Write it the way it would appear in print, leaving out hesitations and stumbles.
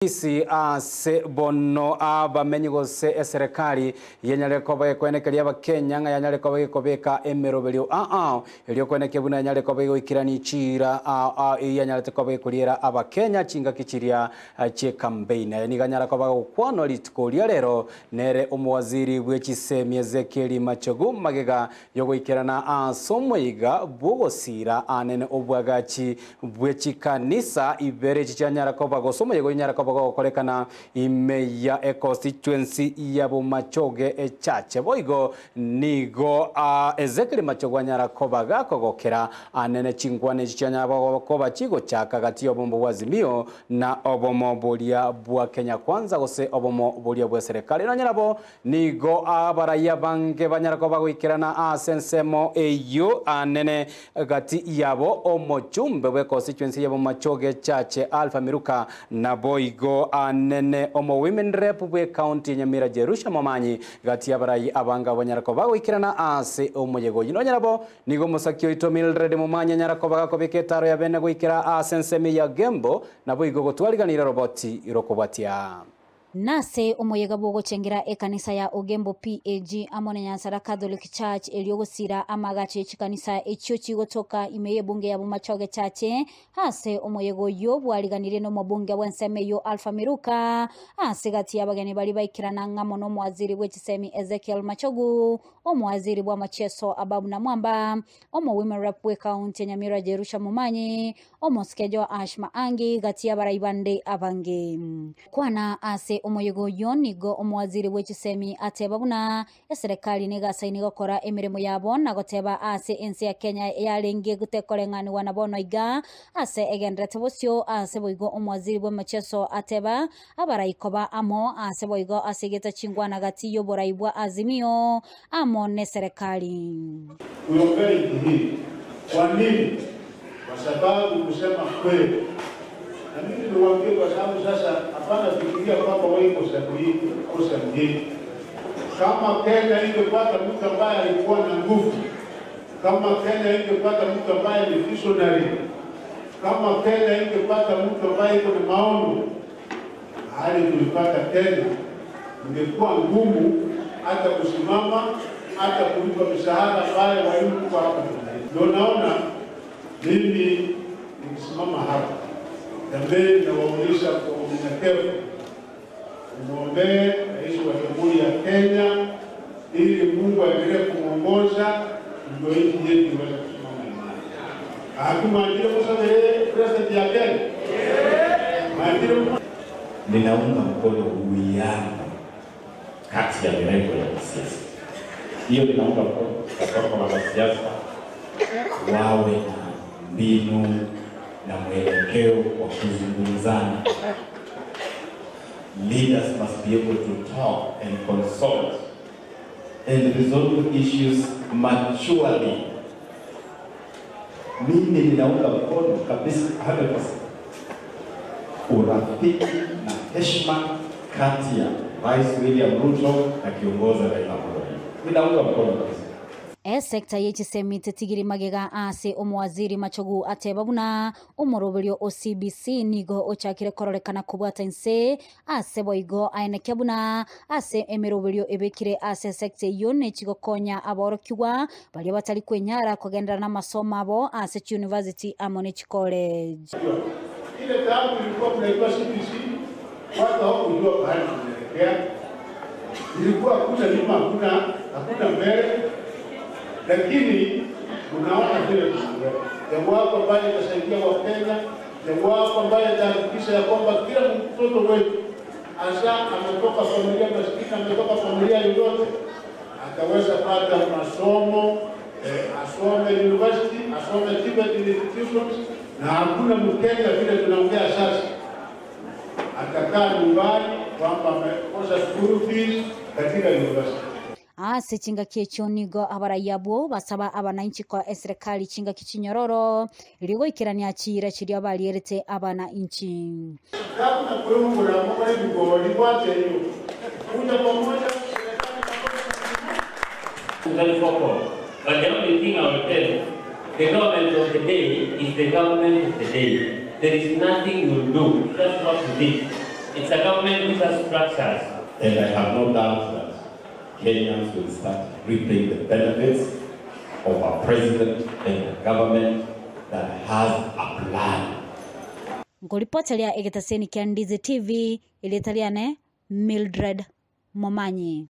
Isi ase bono abamenyi gose eserikali yenyare koba ekwenekeria abakenya ng'a yanyare koba ekobeka emeroberio erio kweneke buna yanyare koba egoikerani chira yanyarete koba ekoriera abakenya chingaki chiria chie campaign aya niga nyara koba gokwanwa rituko ria rero nere omowaziri bw'echisemi Ezekiel Machogu magega yogoikerana ase omoiga bwogosira anene obwagachi bw'echikanisa ibere chichanyara koba gose omoyega onyara koba gokorekana ime ya econstituency ya Bomachoge echache boigo nigo Ezekiel Machogu anyara koba gakogokera anene chingwane chichanyara koba chigochaka gati y'obomo bwa Azimio na obomo boria bwa Kenya Kwanza gose obomo boria bwa serikali nonyarabo nigo abaraya bange banyara koba goikerana ase ensemo eyo anene gati yabo omochumbe bwe constituency ya Bomachoge chache Alpha Miruka na boigo anene omo women rep bwe county Nyamira Jerusha Momanyi gati abarai abanga banyara koba goikerana ase omoyego nonyarabo nigo mosakio ito Mildred Momanyi nyara koba gakobeka etaro ya bene goikera ase ensemo ya Gembo na boigo gotwariganira roboti irokobwatia. Nase omoyega bwogochengera ekanisa ya Ogembo PAG amone Nyansara Catholic Church eriogosira amagache chikanisa echio chigotoka imeye bunge ya Bomachoge chache hase omoyego yo bwariganire no mobunge bwenseme yo Alpha Miruka ase gati abageni bali baikirana ngamo no mwaziri bw'echisemi Ezekiel Machogu omwaziri bwa macheso Ababu na Mwamba omo women rep we county Nyamira Jerusha Momanyi omoskejo Ashma Angi gati abaraibande abange kwana ase omoyego yonigo omwaziri w'echisemi ateba buna eserikali negasaini gokora emirimo yabo na goteba ase ensi ya Kenya yarenge gutekoreng'aniwa na bono iga ase egenderete bosio ase boigo omwaziri bw'emacheso ateba abaraikoba amo ase boigo ase geta chingwana gati y'oborai bwa Azimio amo ne serikali. Uombee hii kwa nini? Kwa sababu kusema kweli na mimi niwaambie, kwa sababu sasa hapana fikiria kwamba wewe uko sahihi au sahihi. Kama Kenya ingepata mtu ambaye alikuwa na nguvu, kama Kenya ingepata mtu ambaye ni visionary, kama Kenya ingepata mtu ambaye iko na maono, hali tulipata Kenya ingekuwa ngumu hata kusimama, hata kulipa mishahara ambayo walimu kwa hapa. Ndio naona mimi nikisimama hapa mbele nawauliza kwa unyenyekevu, muombee rais wa Jamhuri ya Kenya ili Mungu aendelee kumuongoza ndio nchi yetu iweze kusimama imara. Hatumwajiri kwa sababu president ya Kenya. Ninaunga mkono uwiano kati ya mirengo ya kisiasa. Hiyo ninaunga mkono kwa sababu wanasiasa wawe na mbinu na mwelekeo wa kuzungumzana. Leaders must be able to talk and consult and resolve issues maturely. Mimi ninaunga mkono kabisa 100% urafiki na heshima kati ya Rais William Ruto na kiongozi Raila Amolo Odinga. Ninaunga mkono kabisa. Esekta y'echisemi tetigiri magega ase omwaziri Machogu ateba buna omoroberio o CBC nigo ochakire kororekana kubwata inse ase boigo aeneke buna ase emeroberio ebekire ase sekta iyo nechigokonya aborokiwa baria batari kwenyara kogendera na masomo abo ase university amo ne college. Ile tabu ilikuwa tunaitwa CBC, watu hawakujua bahali tunaelekea. Ilikuwa hakuna nyuma, hakuna mbele. Lakini unaona vile vizuri. Jambo hapo ambaye itasaidia Wakenya, jambo hapo ambaye itahakikisha ya kwamba kila mtoto wetu hasa ametoka familia maskini, ametoka familia yoyote, ataweza pata masomo, asome university, asome TVET institutions, na hakuna Mkenya vile tunaongea sasa atakaa nyumbani kwamba amekosa school fees katika university. Ase chingaki echo nigo abarayabo basaba abananchi kwa eserikali chingaki chinyororo irigoikerania chira chiria balierete abananchi. But the only thing I will tell you, the government of the day is the government of the day. There is nothing you will do, just what you did. It's a government which has structures. And I have no doubt that Kenyans will start reaping the benefits of a president and a government that has a plan. Ngoripoteria egetaseni kia Ndizi TV ilitaliane Mildred Momanyi.